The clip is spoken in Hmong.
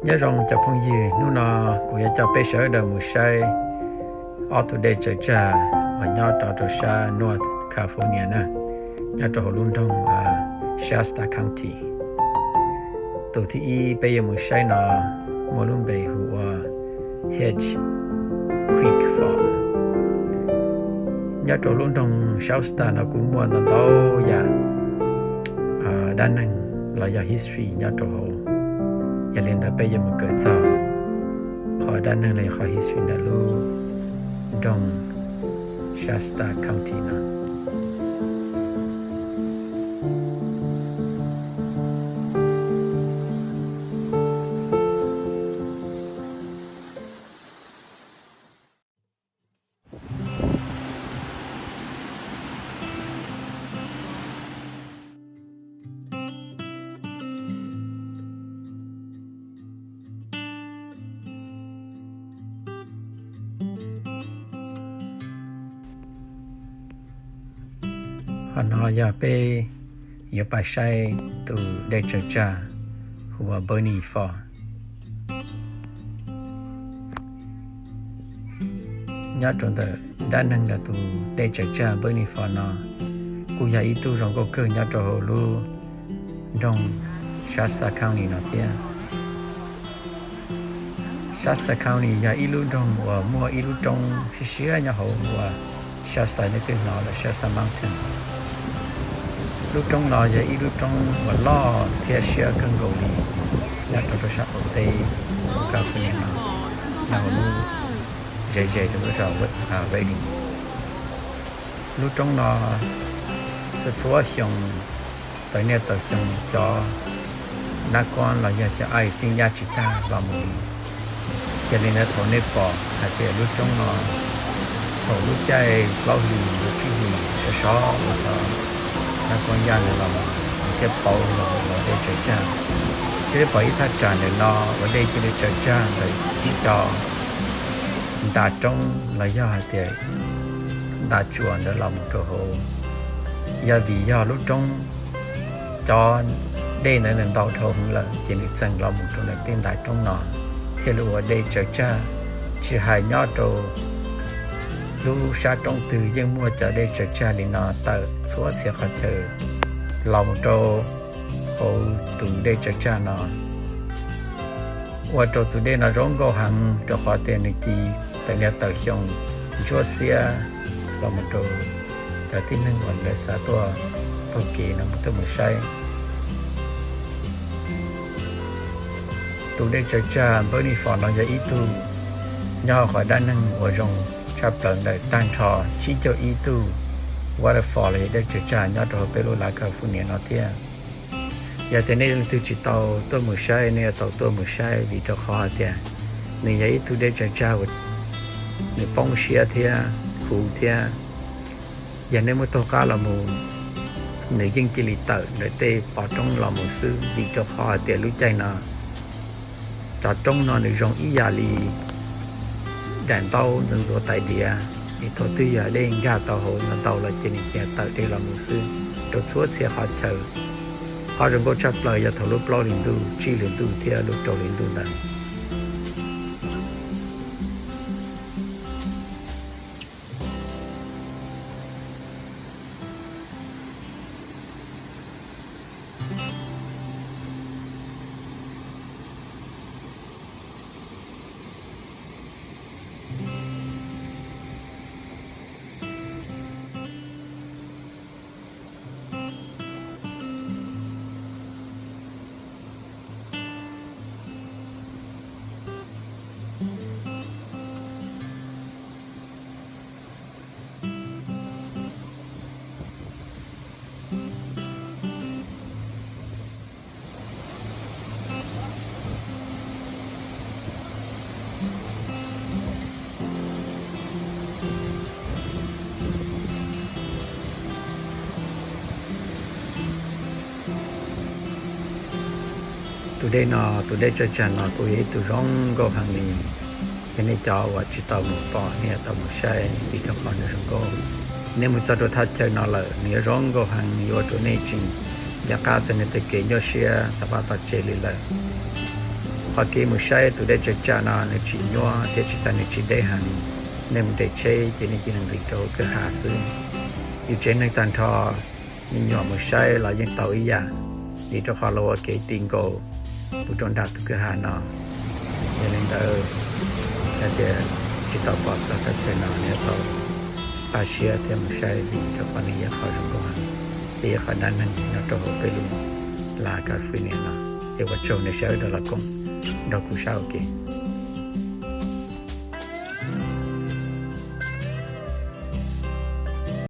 Nyob zoo cov phooj ywg, hnub no kuv yuav coj peb sawv daws mus saib ob tug dej tsaws tsag uas nyob rau rau sab North California na, nyob rau hauv lub nroog Shasta County. Tus thib ib peb yuav mus saib no muaj lub npe hu ua Hitch Creek Fall. Nyob rau lub nroog Shasta no kuj muaj ntau ntau yam dab neeg los yog history nyob rau hauv. Yog li ntawd peb yuav mus kawm txog qhov dab neeg los yog qhov history ntawm lub nroog Shasta County no. Qhov no yog peb yuav pais saib tus dej tsaws tsag hu ua Burney Fall. Nyob rau ntawm dab neeg ntawm tus dej tsaws tsag Burney Fall no kuj yog ib tug zoo nkauj kawg nyob rau hauv lub nroog Shasta County no thiab. Shasta County yog ib lub nroog uas muaj ib lub roob siab siab nyob hauv uas Shasta nej twb hnov lawm, Shasta Mountain. Lub roob no yog ib lub roob uas loj thiab siab kawg nkaus li nyob rau rau sab qaum teb California no, nyob hauv lub ze ze rau lub zos Redding. Lub roob no txhua txhua xyoo, tawm niaj tawm xyoo cov nab kuab los yog cov ice yeej yaj tsis tag los mus li. Yog li ntawd thaum nej pom hais tias lub roob no thaum lub caij plaub hlis yuav tsib hlis sov sov uas cov nab kuab yaj ntawd los mus nws thiaj pauv los ua dej tsaws tsag. Thiab pom ib thaj tsam ntawm no uas dej cia li tsaws tsag ntawm ib co nta roob los yog hais tias nta tsuas ntawd los mus rau hauv. Yog vim yog lub roob, cov dej ntawd nws ntau dhau heev lawm ces nws txeem los mus rau ntawm tej nta roob no thiaj li ua dej tsaws tsag. Tsis hais nyob rau lub sab roob twg yeej muaj cov dej tsaws tsag li no tawm txhua txhia qhov chaw los mus rau hauv tus dej tsaws tsag no, ua rau tus dej no zoo nkauj heev rau qhov tias nws ci tawm niaj tawm xyoo ntsuab xiab los mus rau cov tib neeg uas lawv xav tuaj taug kev no mus tuaj mus saib. Tus dej tsaws tsag Burney Fall no yog ib tug nyob hauv qhov dab neeg uas zoo tshaj plaws ntawm tag nrho tsib caug ib tug waterfall los yog dej tsaws tsag nyob rau hauv peb lub lav California no thiab. Yog tias nej leej twg tsis tau tuaj mus saib, nej yuav tau tuaj mus saib vim rau qhov hais tias nws yog ib tug dej tsaws tsag uas nws poob siab thiab huv thiab. Yog nej muab taug qab los mus, nws yeej cia li tawm ntawm tej pov roob los mus xwb vim rau qhov hais tias lub caij no cov roob no nws zoo ib yam li daim ntaub ntxuav ntxuav tais diav, es thaum twg yog dej nkag tau hauv ntau ntau los ces nws cia tawm dej los mus xwb rau txhua txhia qhov chaw. Qhov zoo nkauj tshaj plaws yog thaum lub plaub hlis ntuj, tsib hlis ntuj thiab lub rau hlis ntuj ntawd. Tus dej no, tus dej tsaws tsag no kuj yog ib tug zoo nkauj heev li. Yog nej cov uas tsis tau mus pom, nej yuav tau mus saib vim rau qhov nws zoo nkauj. Nej mus txog rau thaj chaw no lawm, nws yuav zoo nkauj heev, nws yuav ua rau nej tseem nco qab txog nej tej kev nyuaj siab toj vaj toj tsev li lawm. Ho kev mus saib tus dej tsaws tsam no nws tsis nyuaj thiab tsis tas nws tsis deb heev. Nej mus nres tsheb ces nej cia li ntxiv rau kwj ha xwb. Yus tsev neeg tag nrho, me nyuam mus saib los yeej tau ib yam, vim rau qhov lawv ua kev ti nkaus mus rau nram tus kwj ha no. Yog li ntawd, yog tias tsis tau pom txog thaj chaw no nej yuav tau pab siab thiab mus saib vim rau qhov nws yog qhov zoo nkauj heev, thiab yog qhov dab neeg nyob rau hauv peb lub Las California no. Ces ua tsaug nej sawv daws los koom nrog kuv saib ua ke.